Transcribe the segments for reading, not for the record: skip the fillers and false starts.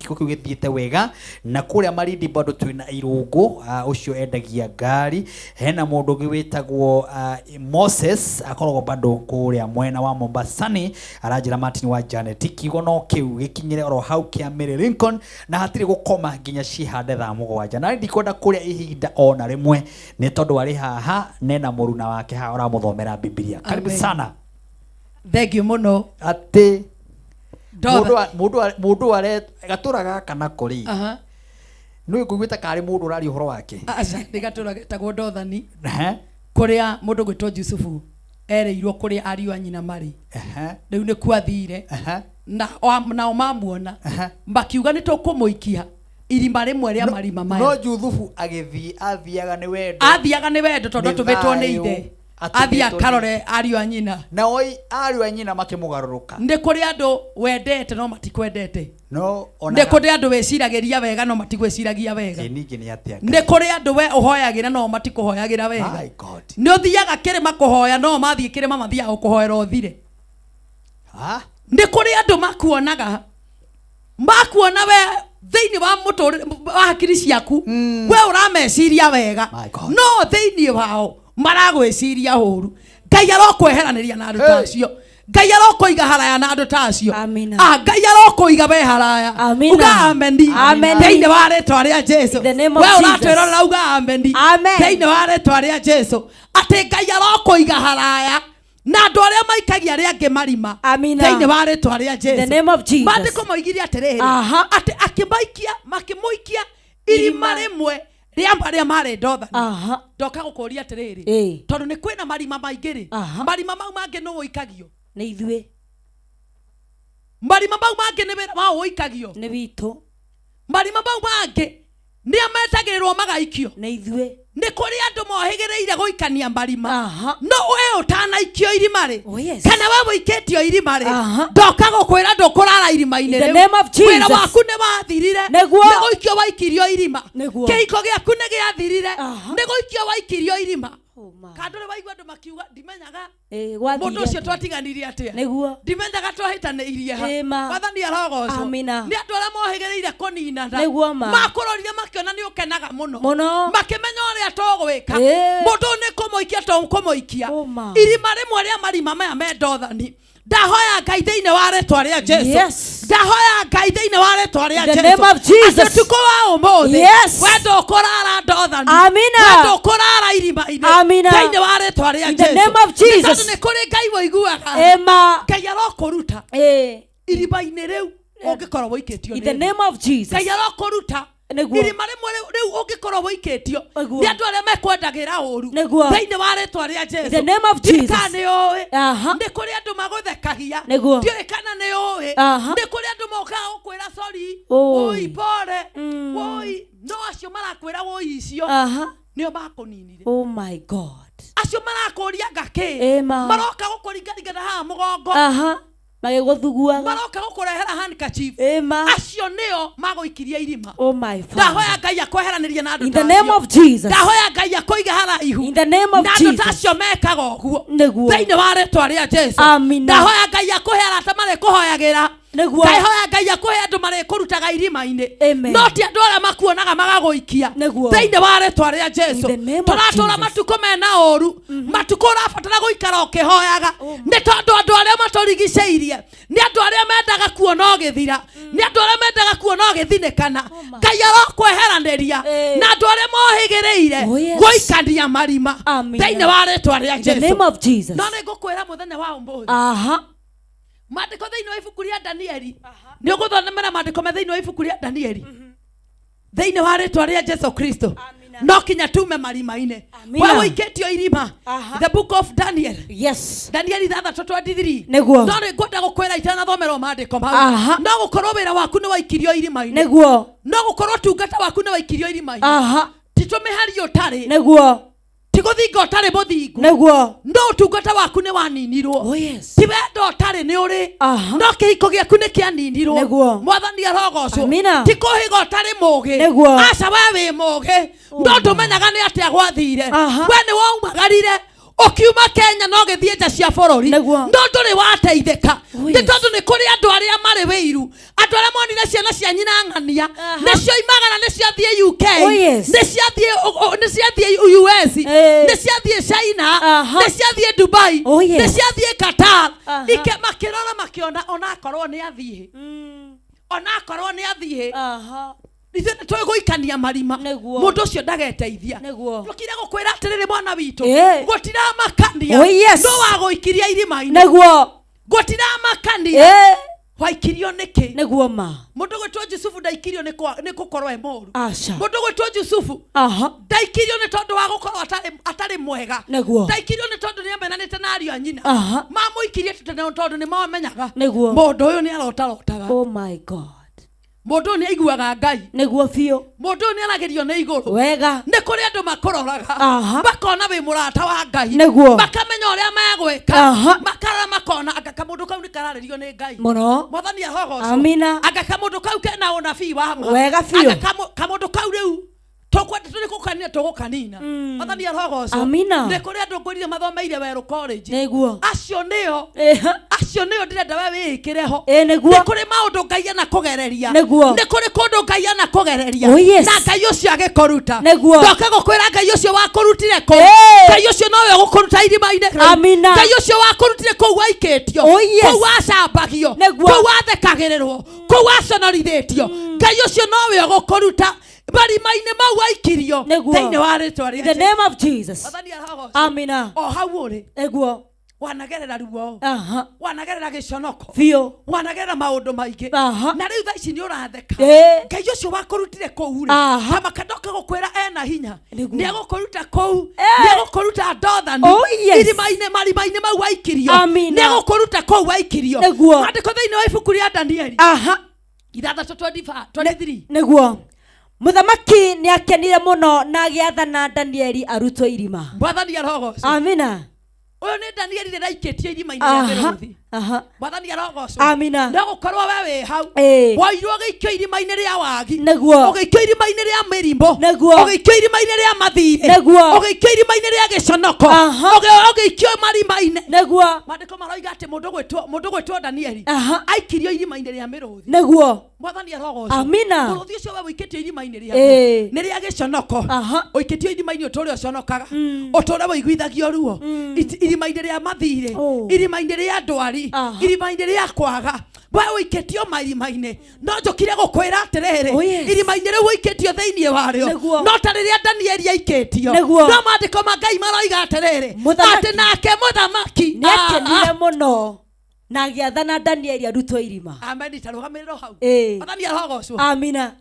Kiugo kĩu gĩthiĩte wega. Na kũrĩa Malindi bado twĩna Irũngũ, ũcio endagia ngari. Hena mũndũ ũngĩ wĩtagwo Moses, akoragwo bado kũrĩa mwena wa Mombasani, aranjĩra Martin wa Janet, kiugo no kĩu gĩkinyĩre oro hau kĩa Mary Lincoln, na hatirĩ gũkoma nginya cihande thaa 7. Na ndikwenda kũrĩa ihinda ona rĩmwe, nĩ tondũ arĩ haha nena mũruna wake haha ũramũthomera Bibilia. Karibu Amen. sana. Thank you mũno. Atĩ Ndotha. Mũndũ are gatũra gaka nako rĩ, nĩ ngũiguĩte karĩ mũndũ ũraria ũhoro wake. Aca, nĩ gatũra getagwo Ndothani, kũrĩa mũndũ gwĩtwo Jusufu erĩirwo kũrĩa ariũ a nyina marĩ. Rĩu nĩkuo athire. Nao mamuona, makiuga nĩ tũkũmũikia irima rĩmwe rĩa marima No maya. Juthubu agĩthiĩ, athiaga nĩ wendo. Athiaga nĩ wendo tondũ Nĩ atũmĩtwo nĩ thayũ, ithe atũmĩtwo athiĩ akarore ariũ a nyina. Nao ariũ a nyina makĩmũgarũrũka. Nĩ kũrĩ andũ wendete no matikwendete. No ona Nĩ kũrĩ andũ wĩciragĩria wega no matigwĩciragia wega. Ĩ, ningĩ nĩ atĩa? Nĩ kũrĩ andũ we ũhoyagĩra no matikũhoyagĩra wega. My God. Nĩ ũthiaga kĩrĩma kũhoya, no mathiĩ kĩrĩma mathiaga gũkũhoera ũthire. Ha? Nĩ kũrĩ andũ makuonaga, makuona we thĩinĩ wa mũtũrĩre wa hakiri ciaku, we ũrameciria wega, My God. no thĩinĩ wao maragwĩciria ũru. Ngai arokweheranĩria na andũ ta Hey. acio. Ngai arokũiga haraya na andũ ta acio. Amina. Ah, Ngai arokũiga we haraya. Amina. Uga ameni. Ameni. Thĩinĩ wa rĩtwa rĩa Jesu. In the name of We Jesus. ũratwĩrorera, uga ameni. Amen. Thĩinĩ wa rĩtwa rĩa Jesu, atĩ Ngai arokũiga haraya na andũ arĩa maikagia arĩa angĩ marima. Amina. Thĩinĩ wa rĩtwa rĩa In the Jesu. name of Jesus. Maandĩko moigire atĩrĩrĩ, atĩ akĩmaikia, makĩmũikia irima Irima. rĩmwe rĩa marĩa marĩ Ndothani. Ndoka gũkũria atĩrĩrĩ, tondũ nĩ kwĩna marima maingĩ rĩ, marima mau mangĩ nũ ũikagio? Nĩ ithuĩ. Marima mau mangĩ nĩ wĩra wao ũikagio? Nĩ witũ. Marima mau mangĩ nĩ ametagĩrĩrwo magaikio? Nĩ ithuĩ. Nĩ kũrĩ andũ mohĩgĩrĩire gũikania marima. No we ũtanaikio irima rĩ, Oh, yes. kana we wĩikĩtio irima rĩ, ndoka gũkwĩra ndũkũrara irima-inĩ In the rĩu. name of Jesus. Wĩra waku nĩ wathirire, Nĩguo. nĩ gũikio waikirio irima. Nĩguo. Kĩhiko gĩaku nĩ gĩathirire, nĩ gũikio waikirio irima. Oh, my. Kandũ nĩ waigua andũ makiuga, ndimenyaga Ĩ, gwathire mũndũ ũcio atĩa? twatiganirie atĩa, Nĩguo. ndimenyaga twahĩtanĩirie ha. Ĩma. Mwathani arogocwo. Amina. Nĩ andũ arĩa mohĩgĩrĩire kũninana. Nĩguo ma. Makũrorire makĩona nĩ ũkenaga mũno. Mũno. Makĩmenya ũrĩa tũgwĩka. Ĩ. Mũndũ ũyũ nĩ kũmũikia tũkũmũikia Oh, ma. irima rĩmwe rĩa marima maya me Ndothani. Ndahoya Ngai thĩinĩ wa rĩtwa rĩa Jesu. Ndahoya Ngai thĩinĩ wa rĩtwa rĩa In the Jesu. name of Jesus. Atĩ ũtukũ wa ũmũthĩ, we ndũkũrara Ndothani. Amina. We ndũkũrara irima-inĩ. Amina. Thĩinĩ wa rĩtwa rĩa In the Jesu. name of Nĩ Jesus. tondũ nĩ kũrĩ Ngai ũiguaga. Ema. Ngai arokũruta Ĩ. irima-inĩ rĩu ũngĩkorwo wũikĩtio In nĩ the thĩ. name of Jesus. Ngai arokũruta Nĩguo. irima rĩmwe rĩu ũngĩkorwo wũikĩtio Nĩguo. nĩ andũ arĩa mekwendagĩra ũru. Nĩguo. Thĩinĩ wa rĩtwa rĩa Jesu. In the name of Ndiũĩ Jesus. kana nĩ ũĩ. Nĩ kũrĩ andũ magũthekagia. Nĩguo. Ndiũĩ kana nĩ ũĩ. Nĩ kũrĩ andũ mokaga gũkwĩra sorry. Oi. Woi pole. Woi, no acio marakwĩra woi icio nĩo makũninire. Oh my God. Acio marakũria ngakĩ, Ĩma. maroka gũkũringaringana haha mũgongo, Magĩgũthuguaga. Maroka gũkũrehera handkerchief. Ĩma. Acio nĩo magũikirie irima. Oh my Father. Ndahoya Ngai akweheranĩrie na andũ In ta the name acio. of Jesus. Ndahoya Ngai akũige haraihu In the name of na andũ ta Jesus. acio mekaga ũguo. Nĩguo. Thĩinĩ wa rĩtwa rĩa Jesu. Amina. Ndahoya Ngai akũhe arata marĩkũhoyagĩra. Nĩguo. Ndahoya Ngai akũhe andũ marĩkũrutaga irima-inĩ. Amen. No ti andũ arĩa makuonaga magagũikia. Nĩguo. Thĩinĩ wa rĩtwa rĩa Jesu. In the name of Tũratũra Jesus. matukũ mena ũru, matukũ ũrabatara gũikara ũkĩhoyaga, nĩ tondũ andũ arĩa matũrigicĩirie nĩ andũ arĩa mendaga kuona ũgĩthira, nĩ andũ arĩa mendaga kuona ũgĩthinĩkana. Ngai arokweheranĩria Ĩ. na andũ arĩa mohĩgĩrĩire Oh, yes. gũikania marima. Amina. Thĩinĩ wa rĩtwa rĩa In the Jesu. name of Jesus. No nĩ ngũkwĩra mũthenya wa ũmũthĩ, maandĩko thĩinĩ wa ibuku rĩa Danieli, nĩ ũgũthomera maandĩko me thĩinĩ wa ibuku rĩa Danieli, thĩinĩ wa rĩtwa rĩa Jesu Kristo. No kinya tume marima-inĩ. Amina. We wũikĩtio irima. The book of Daniel. Daniel 6:23. Nĩguo. No nĩ ngwenda gũkwĩra itanathomerwo maandĩko mau, no gũkorwo wĩra waku nĩ waikirio irima-inĩ. No gũkorwo ũtungata waku nĩ waikirio irima-inĩ. Ti tũmĩhari ũtarĩ. Ti gũthinga ũtarĩ mũthingu. No ũtungata waku nĩ waninirwo. Oh yes. Ti wendo ũtarĩ nĩ ũrĩ. No kĩhiko gĩaku nĩ kĩaninirwo. Mwathani arogocwo. Amina. Ti kũhĩga ũtarĩ mũgĩ. Nĩguo. Aca, we wĩ mũgĩ, no ndũmenyaga nĩ atĩa gwathire. We nĩ waumagarire. Ũkiuma Kenya no gĩthiĩ nja cia bũrũri. Nĩguo. No ndũrĩ wateithĩka. Oh, Nĩ yes. tondũ nĩ kũrĩ andũ arĩa marĩ wĩiru, andũ arĩa monire ciana cia nyina ng'ania Aha. nĩcio imagana, nĩ ciathiĩ UK, Oh, yes. nĩ ciathiĩ, nĩ ciathiĩ US, Eh. nĩ ciathiĩ China, Aha. nĩ ciathiĩ Dubai, Oh, yes. nĩ ciathiĩ Qatar. Aha. Ike makĩrora makĩona onakorwo nĩ athiĩ, onakorwo nĩ athiĩ, Aha. ithuĩ nĩ tũgũikania marima. Nĩguo. Mũndũ ũcio ndageteithia. Nĩguo. Tũkire gũkwĩra atĩrĩrĩ, mwana witũ, Eh. gũtiramakania Oh, yes. no wagũikiria irima-inĩ. Nĩguo. Gũtiramakania Eh. waikirio nĩkĩ. Nĩguo ma. Mũndũ gwĩtwo Jusufu ndaikirio nĩ nĩ gũkorwo e mũru. Aca. Mũndũ gwĩtwo Jusufu Aha. ndaikirio nĩ tondũ wa gũkorwo atarĩ mwega. Nĩguo. Ndaikirio nĩ tondũ nĩ amenanĩte na ariũ a nyina. Aha. Mamũikirie tondũ nĩ mamenyaga Nĩguo. mũndũ ũyũ nĩ arotarotaga, Oh my God. mũndũ ũyũ nĩ aiguaga Ngai, Nĩguo biũ. Mũndũ ũyũ nĩ aragĩrio nĩ igũrũ. Wega. Nĩ kũrĩ andũ makũroraga, Aha. makona wĩ mũrata wa Ngai. Nĩguo. Makamenya ũrĩa megwĩka. Aha. Makarora makona anga kamũndũ kau nĩ kararĩrio nĩ Ngai. Mũno. Mwathani arogocwo. Amina. Anga kamũndũ kau kena ũnabii wa ma. Wega biũ. Anga kamũndũ kau rĩu tũkwenda tũrĩ gũkanina tũgũkanina. Mwathani arogocwo. Amina. Nĩ kũrĩ andũ ngwĩrire mathomeire werũ college. Nĩguo. Acio nĩo, Ĩha. acio nĩo ndĩrenda we wĩĩkĩre ho. Ĩ nĩguo. Nĩ kũrĩ maũndũ Ngai anakũgereria. Nĩguo. Nĩ kũrĩ kũndũ Ngai anakũgereria, Oh, yes. na Ngai ũcio agĩkũruta. Nĩguo. Ndoke gũkwĩra Ngai ũcio wakũrutire kũu, Ĩ. Ngai ũcio nowe ũgũkũruta irima-inĩ rĩu. Amina. Ngai ũcio wakũrutire kũu waikĩtio, Oh, yes. kũu wacambagio, Nĩguo. kũu wathekagĩrĩrwo, kũu waconorithĩtio, Ngai ũcio nowe ũgũkũruta marima-inĩ mau waikirio, Nĩguo. thĩinĩ wa rĩtwa In the rĩa name of Jesus. Mwathani arogocwo. Amina. O hau ũrĩ, Nĩguo. wanagerera ruo, Aha. wanagerera gĩconoko, Biũ. wanagerera maũndũ maingĩ, Aha. na rĩu thaa ici nĩ ũratheka. Ĩ. Ngai ũcio wakũrutire kũu rĩ, Aha. kama ndoka gũkwĩra ena hinya. Nĩguo. Nĩ egũkũruta kũu. Eh. Nĩ egũkũruta ndothani, Oh, yes. irima-inĩ, marima-inĩ mau waikirio. Amina. Nĩ egũkũruta kũu waikirio. Nĩguo. Maandĩko thĩinĩ wa ibuku rĩa Danieli Aha. 6:25 23. Nĩguo. Mũthamaki nĩ akenire mũno na agĩathana Danieli arutwo irima. Mwathani arogocwo. Amina. Ũyũ nĩ Danieli rĩrĩa aikĩtio irima-inĩ rĩa Aha. mĩrũthi. Aha. Mwathani arogocwo. Amina. No gũkorwo we wĩ hau, Ĩ. woirwo ũgĩikio irima-inĩ rĩa wagi, Nĩguo. ũgĩikio irima-inĩ rĩa mĩrimũ, Nĩguo. ũgĩikio irima-inĩ rĩa mathirĩ, Nĩguo. ũgĩikio irima-inĩ rĩa gĩconoko, Aha. Ũgĩikio marima-inĩ. Nĩguo. Maandĩko maroiga atĩ mũndũ gwĩtwo Danieli Aha. aikirio irima-inĩ rĩa mĩrũthi. Nĩguo. Mwathani arogocwo. Amina. Mũrũthi ũcio we wĩikĩtio irima-inĩ Ĩ. rĩa nĩ rĩa gĩconoko. Aha. Ũikĩtio irima-inĩ ũtũre ũconokaga, ũtũre wĩiguithagio ruo. Irima-inĩ rĩa mathirĩ, Oh. irima-inĩ rĩa ndwari, Aha. irima-inĩ rĩa kwaga, we ũikĩtio marima-inĩ. No njũkire gũkwĩra atĩrĩrĩ, Oh, yes. irima-inĩ rĩu ũikĩtio thĩinĩ warĩo, Nĩguo. no ta rĩrĩa Danieli aikĩtio, Nĩguo. no maandĩko ma Ngai maroiga atĩrĩrĩ, Mũthamaki. atĩ nake mũthamaki Nĩ akenire mũno na agĩathana Danieli arutwo irima. Amen. Ta rũgamĩrĩro hau. Ĩ. Mwathani arogocwo. Amina.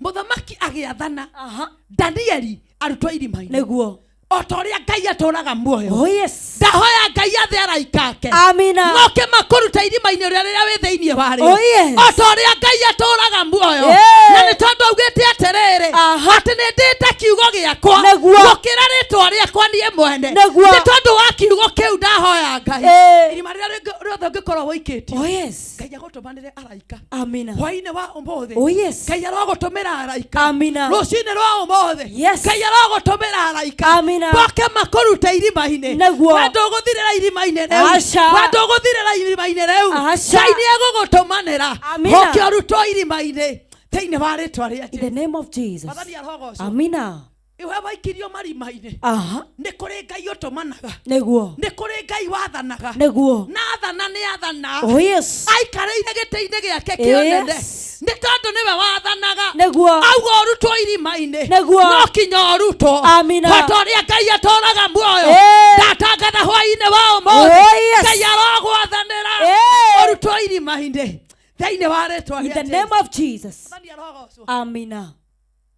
Mũthamaki agĩathana Aha. Danieli arutwo irima-inĩ. Nĩguo. O ta ũrĩa Ngai atũraga muoyo, Oh yes. ndahoya Ngai athe araika ake Amina. moke makũruta irima-inĩ ũrĩa rĩrĩa wĩ thĩinĩ warĩo. Oh, yes. O ta ũrĩa Ngai atũraga muoyo, Eh. na nĩ tondũ augĩte atĩrĩrĩ, Aha. atĩ nĩ ndĩte kiugo gĩakwa Nĩguo. gũkĩra rĩtwa rĩakwa niĩ mwene. Nĩguo. Nĩ tondũ wa kiugo kĩu ndahoya Ngai, Eh. irima rĩrĩa rĩothe ũngĩkorwo wũikĩtio, Oh yes. Ngai agũtũmanĩre araika Amina. hwainĩ wa ũmũthĩ. Oh yes. Ngai arogũtũmĩra araika Amina. rũcinĩ rwa ũmũthĩ. Yes. Ngai arogũtũmĩra araika Amina. boke makũrute irima-inĩ. Nĩguo. We ndũgũthirĩra irima-inĩ rĩu. Aca. We ndũgũthirĩra irima-inĩ rĩu. Aca. Ngai nĩ egũgũtũmanĩra Amina. ũke ũrutwo irima-inĩ thĩinĩ wa rĩtwa rĩa In the Jesũ. name of Jesus. Mwathani arogocwo. Amina. We waikirio marima-inĩ, Aha. nĩ kũrĩ Ngai ũtũmanaga. Nĩguo. Nĩ kũrĩ Ngai wathanaga. Nĩguo. Na athana nĩ athana. Oh yes. Aikarĩire gĩtĩ-inĩ gĩake kĩonene, Yes. nĩ tondũ nĩwe wathanaga. Nĩguo. Auga ũrutwo irima-inĩ, Nĩguo. no kinya ũrutwo. Amina. O ta ũrĩa Ngai atũraga muoyo, Eh. ndatangatha hwainĩ wa ũmũthĩ, Oh yes. Ngai arogwathanĩra Eh. ũrutwo irima-inĩ thĩinĩ wa rĩtwa In rĩa the Jesũ. name of Jesus. Mwathani arogocwo. Amina.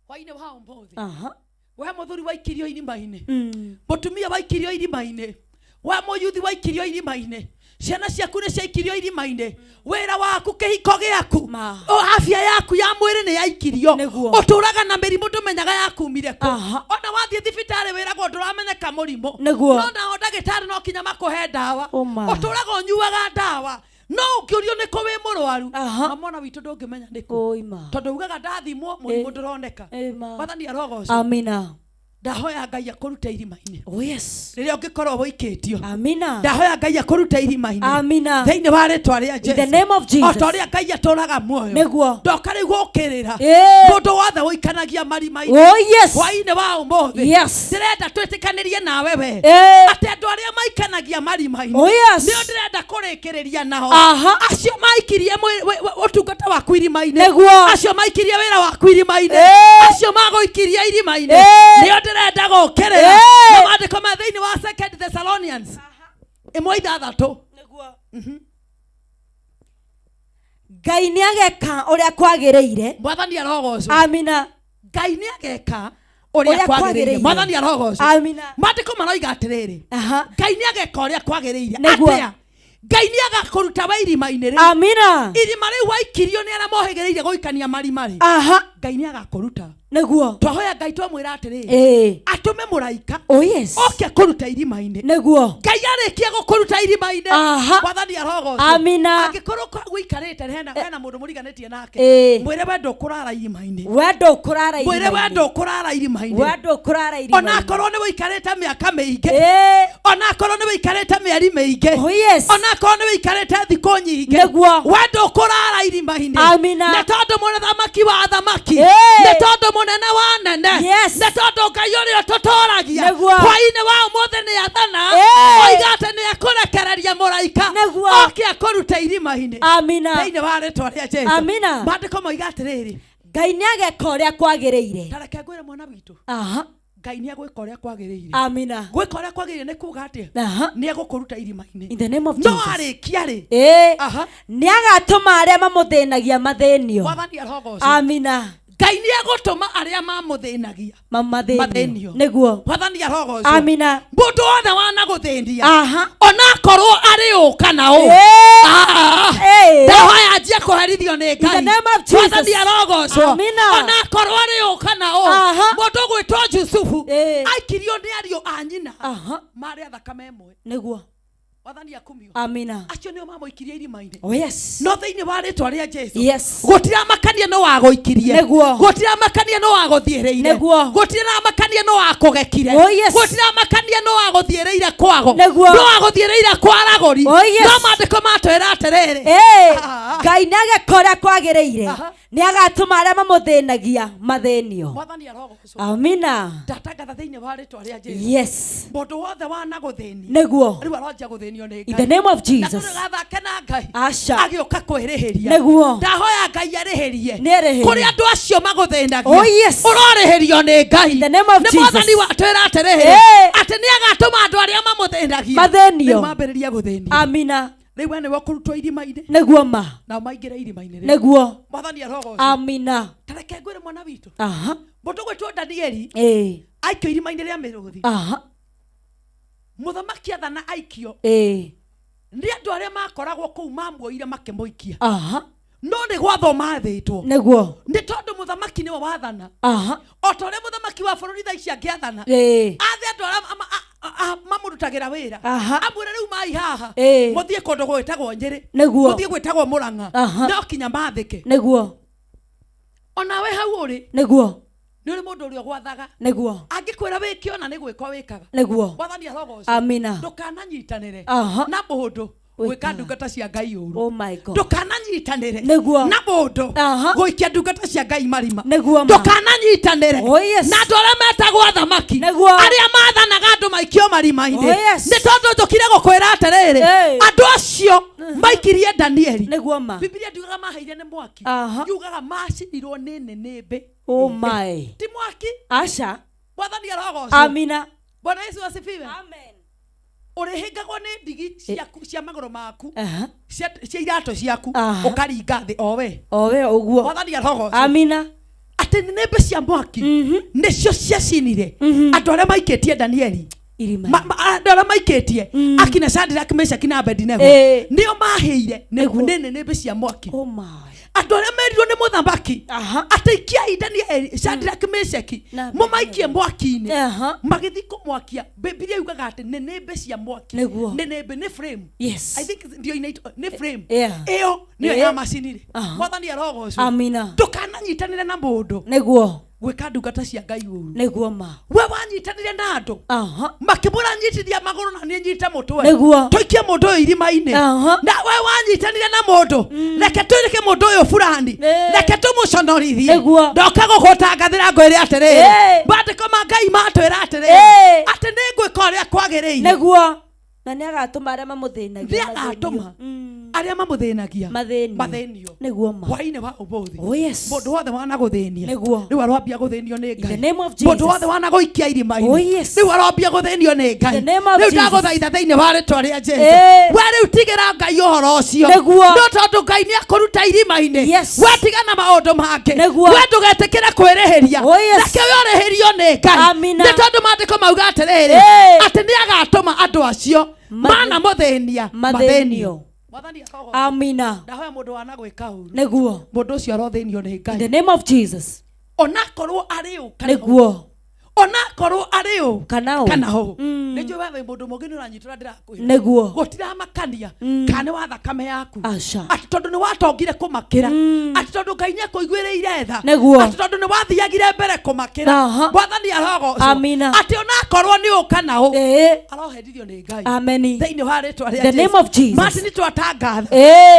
Hwainĩ wa ũmũthĩ, Aha. we mũthuri waikirio irima-inĩ, mũtumia waikirio irima-inĩ, we mũyuthi waikirio irima-inĩ, ciana ciaku nĩ ciaikirio irima-inĩ, wĩra waku, kĩhiko gĩaku, Ma. o afya yaku ya mwĩrĩ nĩ yaikirio. Nĩguo. Ũtũraga na mĩrimũ ndũmenyaga yakumire kũ. Aha. Ona wathiĩ thibitarĩ wĩragwo ndũramenyeka mũrimũ. Nĩguo. No nao ndagĩtarĩ no kinya makũhe ndawa. Oh, ma. Ũtũraga ũnyuaga ndawa, no ũngĩũrio nĩ kũ wĩ mũrwaru, Aha. na mwana witũ ndũngĩmenya nĩ kũ, Oima. tondũ ugaga ndathimwo mũrimũ Eh. ndũroneka. Ema. Mwathani arogocwo. Amina. Ndahoya Ngai akũrute irima-inĩ Oh yes. rĩrĩa ũngĩkorwo wũikĩtio. Amina. Ndahoya Ngai akũrute irima-inĩ Amina. thĩinĩ wa rĩtwa rĩa In the Jesu. name of O Jesus. ta ũrĩa Ngai atũraga muoyo, Nĩguo. ndoka rĩu gũkĩrĩra mũndũ wothe ũikanagia marima-inĩ Oh yes. hwaĩ-inĩ wa ũmũthĩ. Yes. Ndĩrenda twĩtĩkanĩrie nawe we atĩ andũ arĩa maikanagia marima-inĩ Oh yes. nĩo ndĩrenda kũrĩkĩrĩria nao. Acio maikirie ũtungata waku irima-inĩ, acio maikirie wĩra waku irima-inĩ, acio magũikirie irima-inĩ, nĩo ndĩrenda gũkĩrĩra. Na maandĩko ma thĩinĩ wa Second Thessalonians 1:6. Nĩguo. Ngai nĩ ageka ũrĩa kwagĩrĩire. Mwathani arogocwo. Amina. Ngai nĩ ageka ũrĩa Ũrĩa kwagĩrĩire. kwagĩrĩire. Mwathani arogocwo. Amina. Maandĩko maroiga atĩrĩrĩ, Ngai nĩ ageka ũrĩa kwagĩrĩire. Nĩguo. Atĩa? Ngai nĩ agakũruta we irima-inĩ rĩu, Amina. irima rĩu waikirio nĩ arĩa mohĩgĩrĩire gũikania marima rĩ. Ngai nĩ agakũruta. Twahoya Ngai twamwĩra atĩrĩrĩ, atũme mũraika Oh yes. oke kũruta irima-inĩ. Ngai arĩkia gũkũruta irima-inĩ, Mwathani arogocwo. Amina. Angĩkorwo gũikarĩte hena mũndũ mũriganĩtie nake, mwĩre we ndũkũrara irima-inĩ. We ndũkũrara Mwĩre we irima-inĩ. ndũkũrara irima-inĩ. We ndũkũrara irima-inĩ. Onakorwo nĩ wĩikarĩte mĩaka mĩingĩ, onakorwo nĩ wĩikarĩte mĩeri mĩingĩ, Oh yes. onakorwo nĩ wĩikarĩte thikũ nyingĩ, we ndũkũrara irima-inĩ. Amina. Nĩ tondũ mũthamaki wa athamaki, nĩ tondũ mũnene wa nene, nĩ tondũ Ngai ũrĩa ũtũtũragia hwaĩ-inĩ wa ũmũthĩ nĩ athana, oiga atĩ nĩ ekũrekereria mũraika oke akũrute irima-inĩ Amina. thĩinĩ wa rĩtwa rĩa Jesu. Amina. Maandĩko moiga atĩrĩrĩ, Ngai nĩ ageka ũrĩa kwagĩrĩire. Ta reke ngwĩre mwana witũ, Ngai nĩ egwĩka ũrĩa kwagĩrĩire. Amina. Gwĩka ũrĩa kwagĩrĩire nĩ kuga atĩa? Nĩ egũkũruta irima-inĩ. In the name of No Jesus. arĩkia rĩ, Nĩ agatũma arĩa mamũthĩnagia mathĩnio. Mwathani arogocwo. Amina. Ngai nĩ egũtũma arĩa mamũthĩnagia Mamathĩnio. mathĩnio. Nĩguo. Mwathani arogocwo. Amina. Mũndũ wothe wanagũthĩnia, onakorwo arĩ ũ kana ũ, ndahoya anjie kũherithio nĩ In the Ngai. name of Jesus. Mwathani arogocwo. Amina. Onakorwo arĩ ũ kana ũ, mũndũ ũgwĩtwo Jusufu aikirio nĩ ariũ a nyina marĩ a thakame ĩmwe. Nĩguo. Mwathani akumio. Amina. Acio nĩo mamũikirie irima-inĩ. Oh yes. No thĩinĩ wa rĩtwa rĩa Jesu, Yes. gũtiramakania nĩ wagũikirie, Nĩguo. gũtiramakania nĩ wagũthiĩrĩire, Nĩguo. gũtiramakania nĩ wakũgekire, Oh yes. gũtiramakania nĩ wagũthiĩrĩire kwago, Nĩguo. nĩ wagũthiĩrĩire kwaragũri. Oh yes. No maandĩko matwĩra atĩrĩrĩ, Ngai nĩ ageka ũrĩa kwagĩrĩire. Nĩ agatũma arĩa mamũthĩnagia mathĩnio. Mwathani arogocwo. Amina. Ndatangatha thĩinĩ wa rĩtwa rĩa Jesu, Yes. mũndũ wothe wanagũthĩnia Nĩguo. rĩu aronjia gũthĩnio nĩ In the Ngai. name of Na Jesus. ndũgathake na Ngai Aca. agĩũka kwĩrĩhĩria. Nĩguo. Ndahoya Ngai arĩhĩrie Nĩ arĩhĩrie. kũrĩ andũ acio magũthĩnagia. Oh yes. Ũrorĩhĩrio nĩ Ngai. In the name of Nĩ Jesus. Mwathani watwĩra atĩrĩrĩ, atĩ nĩ agatũma andũ arĩa mamũthĩnagia Mathĩnio. rĩu mambĩrĩrie gũthĩnio. Amina. Rĩu we nĩwe ũkũrutwo irima-inĩ, Nĩguo ma. nao maingĩre irima-inĩ rĩu. Nĩguo. Mwathani arogocwo. Amina. Ta reke ngwĩre mwana witũ, mũndũ gwĩtwo Danieli aikio irima-inĩ rĩa mĩrũthi. Mũthamaki athana aikio, nĩ andũ arĩa makoragwo kũu mamuoire makĩmũikia, no nĩ gwathwo mathĩtwo, Nĩguo. nĩ tondũ mũthamaki nĩwe wathana. O ta ũrĩa mũthamaki wa bũrũri thaa ici angĩathana, athe andũ arĩa mamũrutagĩra wĩra, amwĩre rĩu mai haha, mũthiĩ kũndũ gwĩtagwo Nyĩrĩ, Nĩguo. mũthiĩ gwĩtagwo Mũrang'a, no kinya mathĩke. Nĩguo. Onawe hau ũrĩ, Nĩguo. nĩ ũrĩ mũndũ ũrĩa ũgwathaga. Nĩguo. Angĩkwĩra wĩke ona nĩ gwĩka wĩkaga. Nĩguo. Mwathani arogocwo. Amina. Ndũkananyitanĩre na mũndũ gwĩka ndungata cia Ngai ũru. Oh my God. Ndũkananyitanĩre Nĩguo. na mũndũ gũikia ndungata cia Ngai marima. Nĩguo ma. Ndũkananyitanĩre Oh yes. na andũ arĩa metagwo athamaki, Nĩguo. arĩa mathanaga andũ maikio marima-inĩ. Oh yes. Nĩ tondũ njũkire gũkwĩra atĩrĩrĩ, andũ acio maikirie Danieli, Nĩguo ma. Bibilia ndiugaga maheire nĩ mwaki, yugaga macinirwo nĩ nĩnĩmbĩ. Oh my. Ti mwaki. Aca. Mwathani arogocwo. Amina. Bwana Yesu asifiwe. Amen. Ũrĩhĩngagwo nĩ ndigi ciaku cia magũrũ maku, cia iratũ ciaku, ũkaringa thĩ o we. O we ũguo. Mwathani arogocwo. Amina. Atĩ nĩnĩmbĩ cia mwaki nĩcio ciacinire andũ arĩa maikĩtie Danieli Irima. Andũ arĩa maikĩtie akina Shadrach, Meshach na Abednego, nĩo mahĩire nĩ nĩnĩmbĩ cia mwaki. Oh my. Andũ arĩa merirwo nĩ mũthamaki atĩ ikiai Danieli, Shadrach, Meshach Na mũmaikie mwaki-inĩ, magĩthiĩ kũmwakia, Bibilia yugaga atĩ nĩnĩmbĩ cia mwaki. Nĩguo. Nĩnĩmbĩ nĩ frame. Yes. I think ndio inaitwa nĩ frame. Yeah. Ĩyo nĩyo yamacinire. Aha. Mwathani arogocwo. Amina. Ndũkananyitanĩre na mũndũ Nĩguo. Gwĩka ndungata cia Ngai ũru. Nĩguo ma. We wanyitanire na andũ makĩmwĩra nyitithia magũrũ na niĩ nyite mũtwe, tũikie mũndũ ũyũ irima-inĩ. Na we wanyitanire na mũndũ, reke tũirĩke mũndũ ũyũ fulani, reke tũmũconorithie. Ndoka gũgũtangathĩra ngwĩre atĩrĩrĩ, maandĩko ma Ngai matwĩra atĩrĩrĩ, atĩ nĩ ngwĩka ũrĩa kwagĩrĩire. Nĩguo, na nĩ agatũma arĩa mamũthĩnagia. Nĩ agatũma arĩa mamũthĩnagia mathĩnio. Mathĩnio. Nĩguo ma. Hwainĩ wa ũmũthĩ, Oh yes. mũndũ wothe wanagũthĩnia, rĩu aroambia gũthĩnio nĩ In the Ngai. name of Mũndũ Jesus. wothe wanagũikia irima-inĩ, Oh yes. rĩu aroambia gũthĩnio nĩ Ngai. The name of Rĩu Jesus. ndagũthaitha thĩinĩ wa rĩtwa rĩa Jesu, we rĩu tigĩra Ngai ũhoro ũcio. No tondũ Ngai nĩ akũruta irima-inĩ, we tigana maũndũ mangĩ. We ndũgetĩkĩre kwĩrĩhĩria. Oh yes. Reke we ũrĩhĩrio nĩ Ngai. Amina. Nĩ tondũ maandĩko mauga atĩrĩrĩ, atĩ nĩ agatũma andũ acio manamũthĩnia mathĩnio. Mathĩnio. Mwathani arogocwo. Amina. Ndahoya mũndũ wanagwĩka ũru, mũndũ ũcio arothĩnio nĩ In the Ngai, name of Jesus. Onakorwo arĩ ũ kana ũ. Onakorwo arĩ ũ Kana ũ. Kana ũ. Nĩ njũĩ we wĩ mũndũ mũngĩ nĩ ũranyita ũrĩa ndĩrakwĩra. Gũtiramakania kana nĩ wa thakame yaku, Aca. Atĩ tondũ nĩ watongire kũmakĩra, atĩ tondũ Ngai nĩ akũiguĩrĩire tha, atĩ tondũ nĩ wathiagire mbere kũmakĩra. Mwathani arogocwo. Amina. Atĩ onakorwo nĩ ũ kana ũ, aroherithio nĩ Ngai Ameni. Thĩinĩ wa rĩtwa rĩa The name Jesu. of Jesus. Martin, twatangatha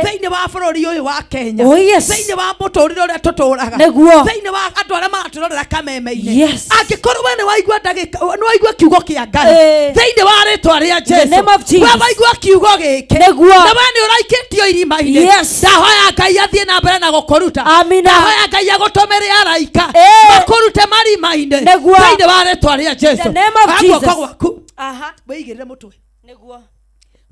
thĩinĩ wa bũrũri ũyũ wa Kenya, Oh yes. Thĩinĩ wa mũtũrĩre ũrĩa tũtũraga, thĩinĩ wa andũ arĩa maratũrorera kameme-inĩ, angĩkorwo we nĩ waigua ndagĩka, nĩ waigua kiugo kĩa Ngai, thĩinĩ wa rĩtwa rĩa The name Jesu, of Jesus. We waigua kiugo gĩkĩ, na we nĩ ũraikĩtio irima-inĩ, ndahoya Ngai athiĩ na mbere na gũkũruta. Amina. Ndahoya Ngai agũtũmĩre araika makũrute marima-inĩ thĩinĩ wa rĩtwa rĩa Jesu. The name of Oya guoko Jesus. gwaku, wĩigĩrĩre mũtwe,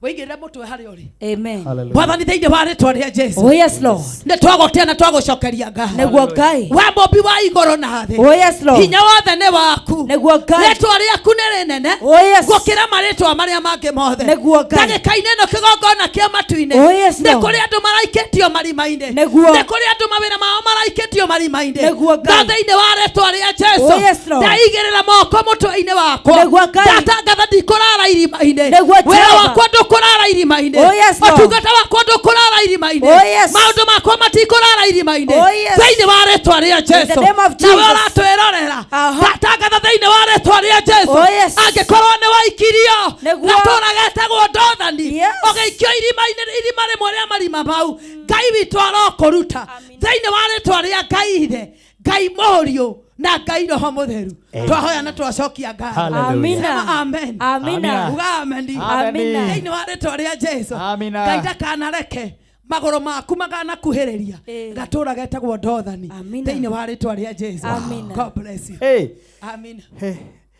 wĩigĩrĩre mũtwe harĩa ũrĩ. Amen. Mwathani, thĩinĩ wa rĩtwa rĩa Jesu, Oh yes, Lord. Nĩ twagũtĩa na twagũcokeria ngatho. Nĩguo Ngai. We mũmbi wa igũrũ na thĩ, Oh yes, Lord. Hinya wothe nĩ waku. Nĩguo Ngai. Rĩtwa rĩaku nĩ rĩnene Oh yes. Gũkĩra marĩtwa marĩa mangĩ mothe. Nĩguo Ngai. Ndagĩka-inĩ ĩno, kĩgongona kĩa matu-inĩ, Oh yes, nĩ Lord. kũrĩ andũ maraikĩtio marima-inĩ. Nĩ kũrĩ andũ mawĩra mao maraikĩtio marima-inĩ. Nĩguo Ngai. No thĩinĩ wa rĩtwa rĩa Jesu, Oh yes, Lord. Ndaigĩrĩra moko mũtwe-inĩ wakwa, Nĩguo Ngai. Ndatangatha ndikũrara irima-inĩ. Nĩguo Wĩra Jehova. wakwa ndũkũrara irima-inĩ. Oh yes, Lord. Ũtungata wakwa ndũkũrara irima-inĩ. Oh yes. Maũndũ makwa matikũrara irima-inĩ Oh yes. thĩinĩ wa rĩtwa rĩa Jesu. The name of Nawe Jesus. ũratwĩrorera, ndatangatha thĩinĩ wa rĩtwa rĩa Jesu, Oh yes. Angĩkorwo nĩ waikirio gatũra getagwo Dothani, ũgĩikio irima-inĩ, irima rĩmwe rĩa marima mau, Ngai witũ arokũruta thĩinĩ wa rĩtwa rĩa Ngai Ithe, Ngai Mũriũ na Ngai Roho Mũtheru. Amen. Twahoya na twacokia ngatho. Hallelujah. Amina. Sema amen. Amina. Uga amen. Amina. Thĩinĩ wa rĩtwa rĩa Jesu, Amina. Ngai ndakanareke magũrũ maku maganakuhĩrĩria gatũra getagwo Dothani Amina. thĩinĩ wa rĩtwa rĩa Jesu. Amina. God bless you. Hey. Amina. Hey.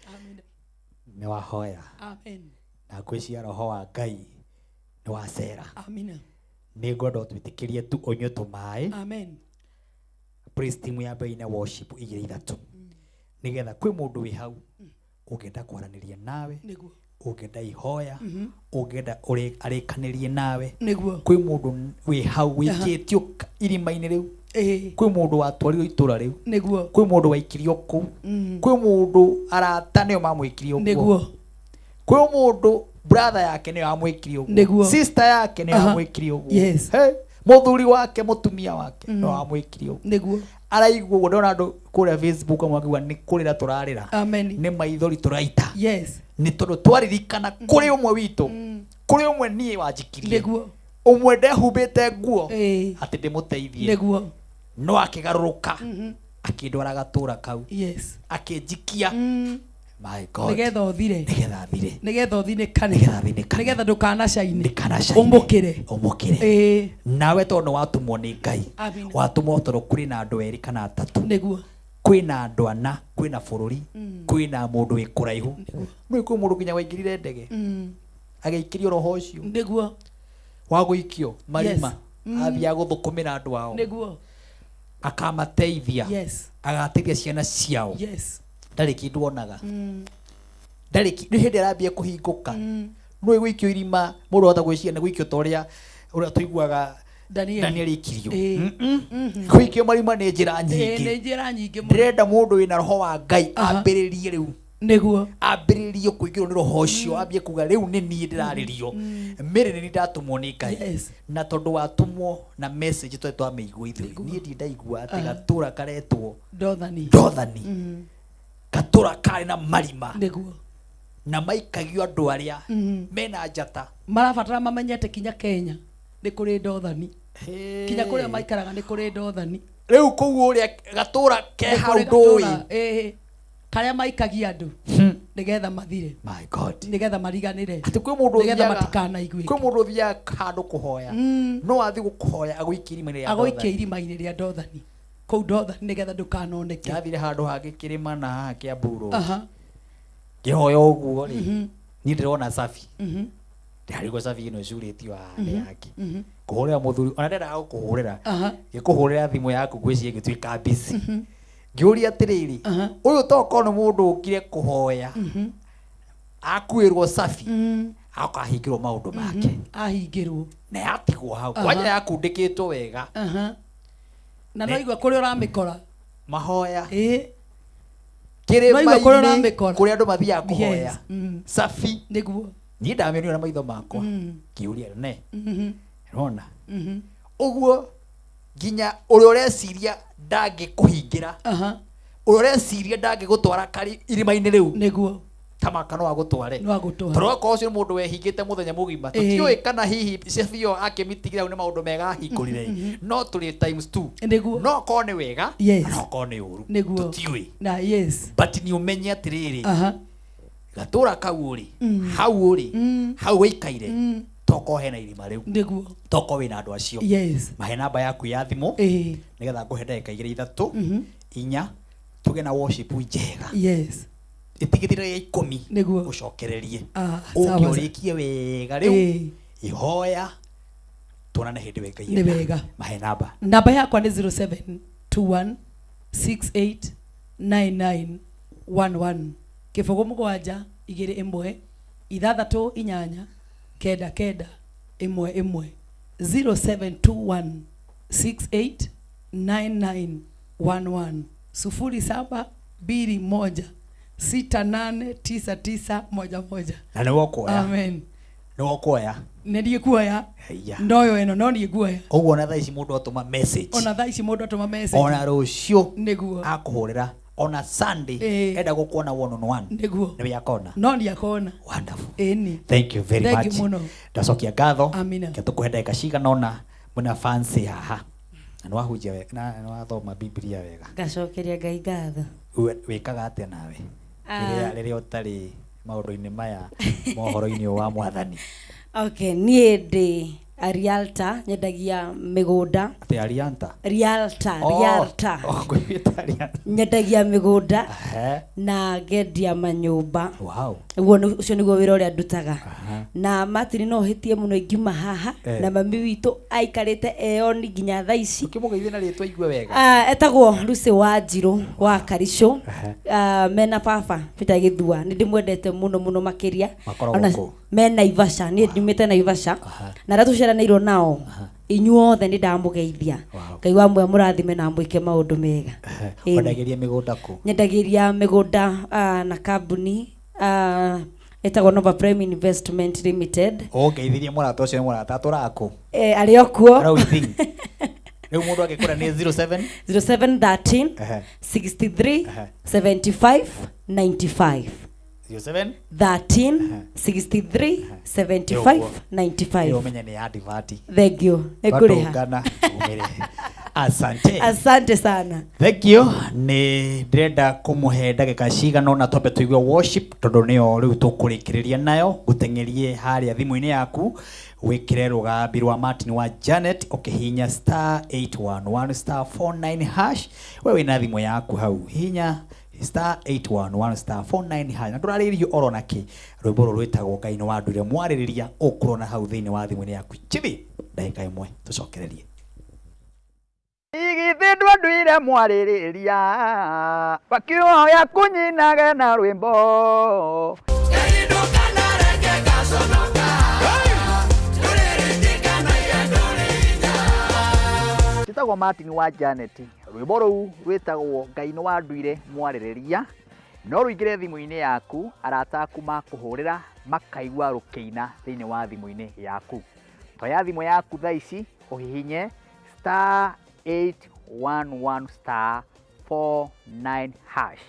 Amina. Nĩ wahoya, Amen. Na ngwĩciria roho wa Ngai nĩ wacera. Amina. Nĩ ngwenda ũtwĩtĩkĩrie tu ũnyue tũmaĩ. Amen. Praise team ya mbere worship igĩrĩ ithatũ, nĩgetha kwĩ mũndũ wĩ hau ũngĩenda kwaranĩria nawe, ũngĩenda ihoya, ũngĩenda arĩkanĩrie nawe. Kwĩ mũndũ wĩ hau wĩkĩtio irima-inĩ rĩu, kwĩ mũndũ watwarirwo itũra rĩu, kwĩ mũndũ waikirio kũu, kwĩ mũndũ arata nĩo mamwĩkirie ũguo, kwĩ mũndũ brother yake nĩyo amwĩkire ũguo, sister yake nĩyo amwĩkire ũguo. Hey, mũthuri wake, mũtumia wake no amwĩkire ũguo. Araigua ũguo, ndona andũ kũrĩa Facebook amwe akiuga nĩ kũrĩra tũrarĩra, nĩ maithori tũraita, nĩ tondũ twaririkana kũrĩ ũmwe witũ, kũrĩ ũmwe niĩ wanjikirie, ũmwe ndehumbĩte nguo atĩ ndĩmũteithie, no akĩgarũrũka akĩndwara gatũra kau, akĩnjikia. My God. Nĩgetha ũthire. Nĩgetha thire. Nĩgetha ũthinĩkane. Nĩgetha thinĩkane. Nĩgetha ndũkanacaine. Ndikanacaine. Ũmũkĩre. Ũmũkĩre. Nawe tondũ nĩ watũmwo nĩ Ngai, Amina. watũmwo tondũ kwĩ na andũ erĩ kana atatũ, kwĩ na andũ ana, kwĩ na bũrũri, kwĩ na mũndũ wĩ kũraihu. Nĩ kwĩ mũndũ nginya waingĩrire ndege agĩikĩrio roho ũcio wa gũikio marima, athiaga gũthũkũmĩra andũ ao, akamateithia, agateithia ciana ciao. Ndarĩ kĩndũ onaga, ndarĩ nĩ hĩndĩ arambia kũhingũka. Nĩ gũikio irima, mũndũ ahota gwĩciria nĩ gũikio ta ũrĩa tũiguaga Daniel. Daniel ikirio. Gũikio marima nĩ njĩra nyingĩ. Nĩ njĩra nyingĩ mũno. Ndĩrenda mũndũ wĩna roho wa Ngai ambĩrĩrie rĩu. Nĩguo. Ambĩrĩrie kũingĩrwo nĩ roho ũcio, ambie kuga rĩu nĩ niĩ ndĩrarĩrio, Mary, nĩ niĩ ndatũmwo nĩ Ngai. Na tondũ watũmwo na message twarĩ twamĩigua ithuĩ, niĩ ndirĩ ndaigua atĩ gatũra karetwo Ndothani. Ndothani, gatũra karĩ na marima na maikagio andũ arĩa mena njata. Marabatara mamenye atĩ kinya Kenya nĩ kũrĩ ndothani, kinya kũrĩa maikaraga nĩ kũrĩ ndothani. Rĩu kũu ũrĩa gatũra ke Nĩ hau kũrĩ ndũĩ. gatũra, ĩĩ, karĩa maikagia andũ nĩgetha mathire, My God. nĩgetha mariganĩre, Atĩ kwĩ mũndũ nĩgetha ũthiaga matikanaiguĩke. Kwĩ mũndũ ũthiaga handũ kũhoya, no athiĩ gũkũhoya agũikie irima-inĩ rĩa Agũikia Ndothani. irima-inĩ rĩa ndothani kũu ndothani nĩgetha ndũkanoneke. Ndathire handũ hangĩ kĩrĩma na haha Kiambu Road, ngĩhoya ũguo rĩ, niĩ ndĩrona cabi, ndĩrarigwo cabi ĩno ĩcurĩtio haha nĩ yake. Kũhũrĩra mũthuri ona ndendaga gũkũhũrĩra, ngĩkũhũrĩra thimũ yaku ngwĩciria ĩgĩtuĩka busy. Ngĩũria atĩrĩrĩ, ũyũ tokorwo nĩ mũndũ ũkire kũhoya, akuĩrwo cabi, akahingĩrwo maũndũ make. Ahingĩrwo. Na yatigwo hau kwanja yakundĩkĩtwo wega. Na no igua kũrĩa ũramĩkora. Mahoya No igua kũrĩa kĩrĩma-inĩ ũramĩkora. Kũrĩa andũ mathiaga kũhoya. Cabi. Niĩ ndamĩonire na maitho makwa, ngĩũria ne rona ũguo nginya ũrĩa ũreciria ndangĩkũhingĩra, ũrĩa ũreciria ndangĩgũtwara kari irima-inĩ rĩu, tamaka no agũtware. No agũtware. Tondũ okorwo ũcio nĩ mũndũ wehingĩte mũthenya mũgima, tũtiũĩ kana hihi cabi ĩyo akĩmĩtigĩra hau nĩ maũndũ mega ahingũrire, no tũrĩ times two. No okorwo nĩ wega, no okorwo nĩ ũru, tũtiũĩ. Na yes. But nĩ ũmenye atĩrĩrĩ, gatũra kau ũrĩ hau, ũrĩ hau wĩikaire, tokorwo hena irima rĩu, tokorwo wĩna andũ acio. Mahe namba yaku ya thimũ, nĩgetha ngũhe ndagĩka igĩrĩ, ithatũ, inya, tũgĩe na worship njega, ĩtigithĩre ya 10. Ũcokererie. Ah, ũke sawa. ũrĩkie wega rĩu. Ihoya tuonane hĩndĩ we Ngai Nĩ enda. wega. Mahe namba. Namba yakwa nĩ 0721 68 9911, 0 7 21 6 8 9 9 1 1, 0721 68 9911, 0721689911. Na nĩ wokuoya. Amen. Nĩ wokuoya. Nĩ niĩ kuoya. Haiya. Ndoyo ĩno no niĩ nguoya. Ũguo ona thaa ici mũndũ atũma message, Ona thaa ici mũndũ atũma message, ona rũciũ akũhũrĩra, ona Sunday, enda gũkuona one on one, nĩwe akona. No nĩ akona. Wonderful. Ĩni. Thank you very Thank you much. mũno. Ndacokia ngatho. Amina. Ke tũkũhe ndagĩka cigana ũna mwĩna fancy haha na nĩ wahunjia wega na nĩ wathoma Biblia wega. Ngacokeria Ngai ngatho. Wĩkaga atĩa nawe Ah. rĩrĩa ũtarĩ maũndũ-inĩ maya, mohoro-inĩ ũyũ wa mwathani? Okay, niĩ ndĩ a realtor, nyendagia mĩgũnda. Atĩ arianta? Realtor. Oh, Realtor. oh, ngũiguĩte arianta. Nyendagia mĩgũnda na ngendia manyũmba. Ũguo ũcio nĩguo wĩra ũrĩa ndutaga. Na Martin, no hĩtie mũno ingiuma haha na mami witũ aikarĩte eoni nginya thaa ici. Ũkĩmũgeithie na rĩtwa igue wega. Ah, etagwo Lucy Wanjirũ wa Karicũ. Ah, mena baba Peter Gĩthua, nĩ ndĩmwendete mũno mũno makĩria. Makoragwo kũ? Me Naivasha, niĩ ndumĩte Naivasha. Na arĩa tũciaranĩirwo nao inyuothe nĩ ndamũgeithia. Ngai wa muoyo mũrathime na amwĩke maũndũ mega. Ĩni. Wendagĩria mĩgũnda kũ? Nyendagĩria mĩgũnda na kambuni ĩtagwo Nova Prime Investment Limited. Ũngeithirie mũrata ũcio, nĩ mũrata atũraga kũ? Eh, arĩ o kuo. Arauithing. Rĩu mũndũ angĩkũra nĩ 07 0713 63 75 95. 07 13 63 75 95. Ũmenye nĩ advert. Thank you, nĩ ngũrĩha. Twatũngana umĩre. Asante. Asante sana. Thank you. Nĩ ndĩrenda kũmũhe ndagĩka cigana ũna twambe tũigue worship, tondũ nĩyo rĩu tũkũrĩkĩrĩria nayo. Ngũteng'erie harĩa thimũ-inĩ yaku, wĩkĩre rũgambi rwa Martin wa Janet, ũkĩhihinya *811*49#. We wĩna thimũ yaku hau, hihinya *811*49#, na ndũrarĩrĩrio oro nakĩ. Rwĩmbo rũrũ rwĩtagwo Ngai nĩ wanduire mwarĩrĩria, ũkũrona hau thĩinĩ wa thimũ-inĩ yaku. Chibi ndagĩka ĩmwe tũcokererie. Igithĩ ndwanduire mwarĩrĩria, wakiuga kũnyinage na rwĩmbo. Njĩtagwo Martin wa Janet, rwĩmbo rũu rwĩtagwo Ngai nĩ wanduire mwarĩrĩria. No rũingĩre thimũ-inĩ yaku, arata aku makũhũrĩra makaigua rũkĩina thĩinĩ wa thimũ-inĩ yaku. Toya thimũ yaku thaa ici ũhihinye star 811 star 49 hash.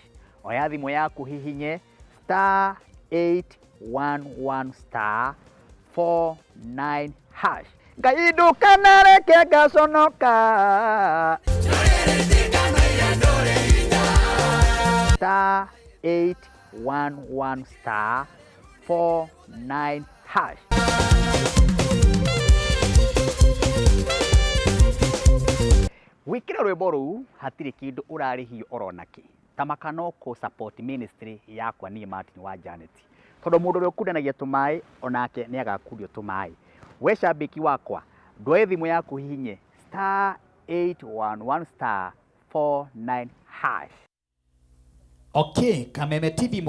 Oya thimũ yaku hihinye star 811 star 49 hash. Ngai ndũkanareke ngaconoka. Star 811 star 49 hash. Gwĩkĩra rwĩmbo rũu hatirĩ kĩndũ ũrarĩhio orona kĩ. Tamaka no kũ support ministry yakwa niĩ Martin wa Janet. Tondũ mũndũ ũrĩa ũkundanagia tũmaĩ onake nĩ agakundio tũmaĩ. We cambĩki wakwa, ndwoe thimũ yaku hihinye star 811 star 49 hash. Okay, Kameme TV.